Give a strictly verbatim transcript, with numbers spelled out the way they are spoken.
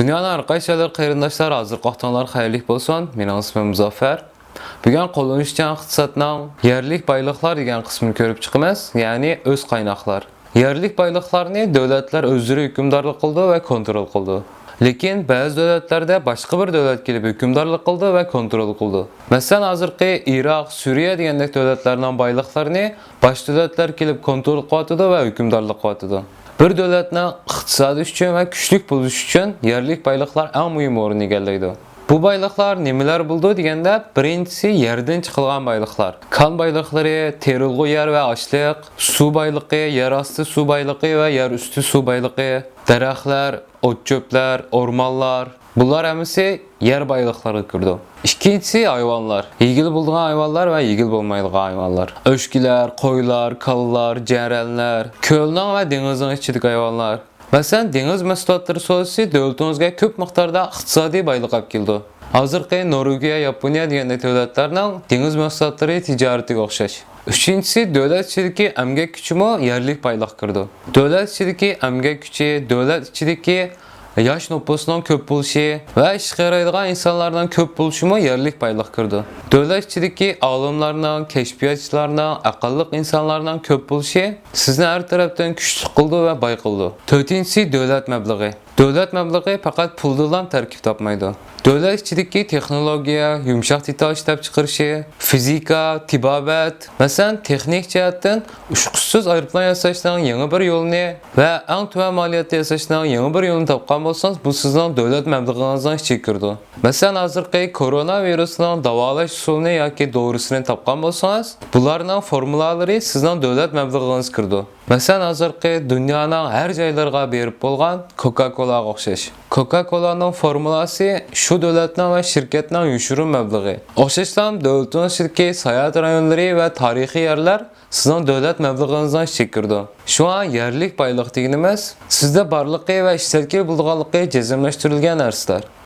دۇنيانىڭ ھەر قايسى جايلىرى قېرىنداشلار، ھازىرقى ۋاقتىڭلار خەيرلىك بولسۇن. مېنىڭ ئىسمىم مۇزەففەر. بۈگۈن قوللىنىشچان ئىقتىسادنىڭ يەرلىك بايلىقلار دېگەن قىسمىنى كۆرۈپ چىقىمىز، يەنى ئۆز قايناقلار. يەرلىك بايلىقلارنى دۆلەتلەر ئۆزلىرى ھۆكۈمدارلىق قىلىدۇ ۋە كونترول قىلىدۇ. لېكىن بەزى دۆلەتلەردە باشقا بىر دۆلەت كېلىپ ھۆكۈمدارلىق قىلىدۇ ۋە كونترول قىلىدۇ. مەسىلەن، ھازىرقى ئىراق، سۈرىيە دېگەندەك دۆلەتلەرنىڭ بايلىقلىرىنى باشقا دۆلەتلەر كېلىپ كونترول قىلىۋاتىدۇ ۋە ھۆكۈمدارلىق قىلىۋاتىدۇ. بىر دۆلەتنىڭ ئىقتىسادى ئۈچۈن ۋە كۈچلۈك بولۇشى ئۈچۈن يەرلىك بايلىقلار ئەڭ مۇھىم ئورۇننى ئىگىلەيدۇ. بۇ بايلىقلار نېمىلەر بولىدۇ دېگەندە، بىرىنچىسى يەردىن چىقىدىغان بايلىقلار. كان بايلىقلىرى، تېرىلغۇ يەر ۋە ئاشلىق، سۇ بايلىقى، يەر ئاستى سۇ بايلىقى ۋە يەر ئۈستى سۇ بايلىقى، دەرەخلەر، ئوت-چۆپلەر، ئورمانلار، بۇلار ھەممىسى يەر بايلىقلىرىغا كىرىدۇ. ئىككىنچىسى ھايۋانلار. يېگىلى بولىدىغان ھايۋانلار ۋە يېگىلى بولمايدىغان ھايۋانلار. ئۆچكىلەر، قويلار، كالىلار، جەرەنلەر، كۆلنىڭ ۋە دېڭىزنىڭ ئىچىدىكى ھايۋانلار. مەسىلەن، دېڭىز مەھسۇلاتلىرى سودىسى دۆلىتىڭىزگە كۆپ مىقداردا ئىقتىسادىي بايلىق ئەپ كېلىدۇ. ھازىرقى نورۋېگىيە، ياپونىيە دېگەندەك دۆلەتلەرنىڭ دېڭىز مەھسۇلاتلىرى تىجارىتىگە ئوخشاش. ئۈچىنچىسى، دۆلەت ئىچىدىكى ئەمگەك كۈچىمۇ يەرلىك بايلىققا كىرىدۇ. دۆلەت ئىچىدىكى ئەمگەك كۈچى، دۆلەت ئىچىدىكى ياش نوپۇسنىڭ كۆپ بولۇشى ۋە ئىشقا يارايدىغان ئىنسانلارنىڭ كۆپ بولۇشىمۇ يەرلىك بايلىققا كىرىدۇ. دۆلەت ئىچىدىكى ئالىملارنىڭ، كەشپىياتچىلارنىڭ، ئەقىللىق ئىنسانلارنىڭ كۆپ بولۇشى سىزنى ھەر تەرەپتىن كۈچلۈك قىلىدۇ ۋە باي قىلىدۇ. تۆتىنچىسى، دۆلەت مەبلىغى. دۆلەت مەبلىغى پەقەت پۇلدىنلا تەركىب تاپمايدۇ. دۆلەت ئىچىدىكى تېخنولوگىيە، يۇمشاق دېتال ئىشلەپچىقىرىشى، فىزىكا، تېبابەت، مەسىلەن، تېخنىك جەھەتتىن ئۇچقۇچسىز ئايروپىلان ياساشنىڭ يېڭى بىر يولىنى ۋە ئەڭ تۆۋەن مالىيەتتە ياساشنىڭ يېڭى بىر يولىنى تاپقان بولسىڭىز، بۇ سىزنىڭ دۆلەت مەبلىغىڭىزنىڭ ئىچىگە كىرىدۇ. مەسىلەن، ھازىرقى كورونا ۋىرۇسىنىڭ داۋالاش ئۇسۇلىنى ياكى دورىسىنى تاپقان بولسىڭىز، بۇلارنىڭ فورمۇلالىرى سىزنىڭ دۆلەت مەبلىغىڭىزگە كىرىدۇ. مەسىلەن، ھازىرقى دۇنيانىڭ ھەر جايلىرىغا بېرىپ بولغان كوكا-كولىغا ئوخشاش. كوكا-كولانىڭ فورمۇلاسى شۇ دۆلەتنىڭ ۋە شىركەتنىڭ يوشۇرۇن مەبلىغى. ئوخشاشلا دۆلىتىڭىز ئىچىدىكى ساياھەت رايونلىرى ۋە تارىخىي يەرلەر سىزنىڭ دۆلەت مەبلىغىڭىزنىڭ ئىچىگە كىرىدۇ. شۇڭا يەرلىك بايلىق دېگىنىمىز سىزدە بارلىقى ۋە ئىشلەتكىلى بولىدىغانلىقى جەزملەشتۈرۈلگەن نەرسىلەر.